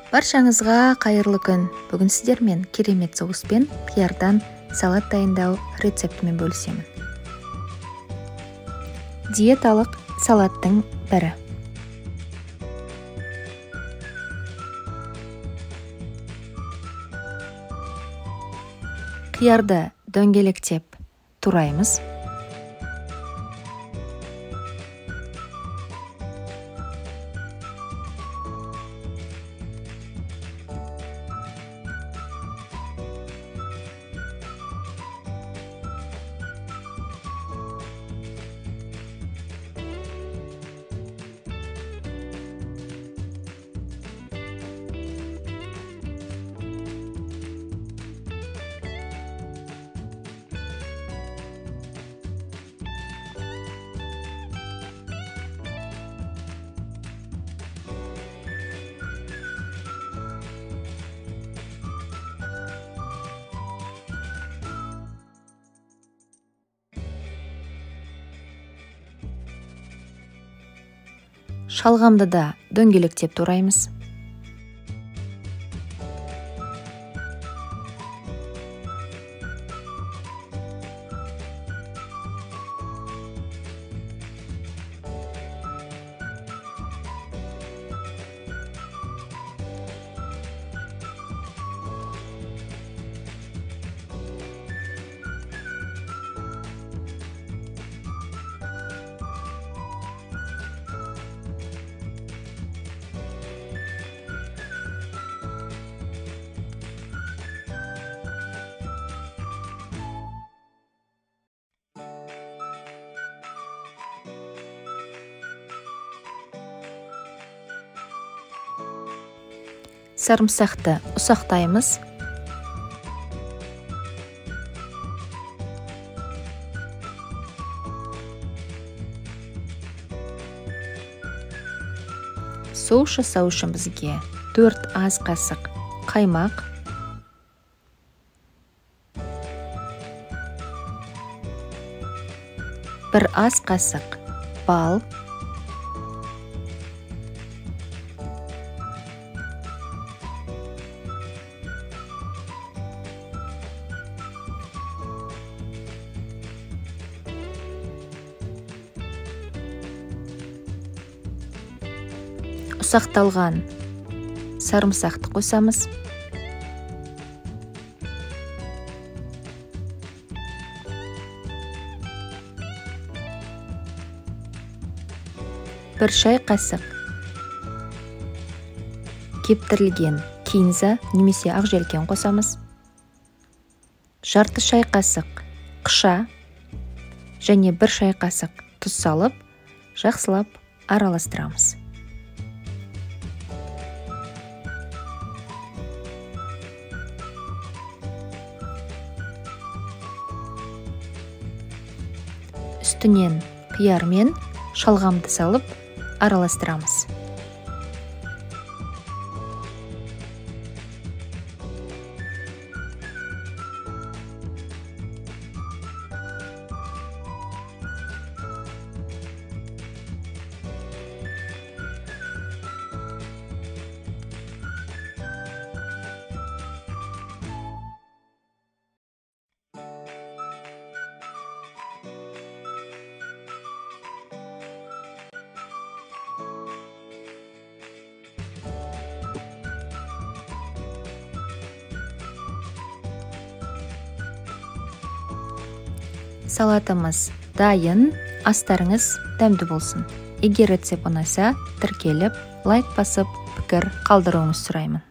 Баршаңызға қайырлы күн. Бүгін сіздермен керемет соуспен қиярдан салат дайындау рецептімен бөлісемін. Диеталық салаттың бірі. Қиярды дөңгелектеп тураймыз. Шалғамды да дөңгелектеп тураймыз. Сарымсақты ұсақтаймыз. Соус жасау үшін бізге 4 ас қасық қаймақ, 1 ас қасық бал, 1 ұсақталған сарымсақты қосамыз. 1 шай қасық кептірілген кинза немесе ақ желкен қосамыз. 1/2 шай қасық қыша және 1 шай қасық тұз салып, жақсылап араластырамыз. Үстінен қияр мен шалғамды салып араластырамыз. Салатымыз дайын, астарыңыз дәмді болсын. Егер рецепт ұнаса, тіркеліп, лайк басып, пікір қалдыруыңызды сұраймын.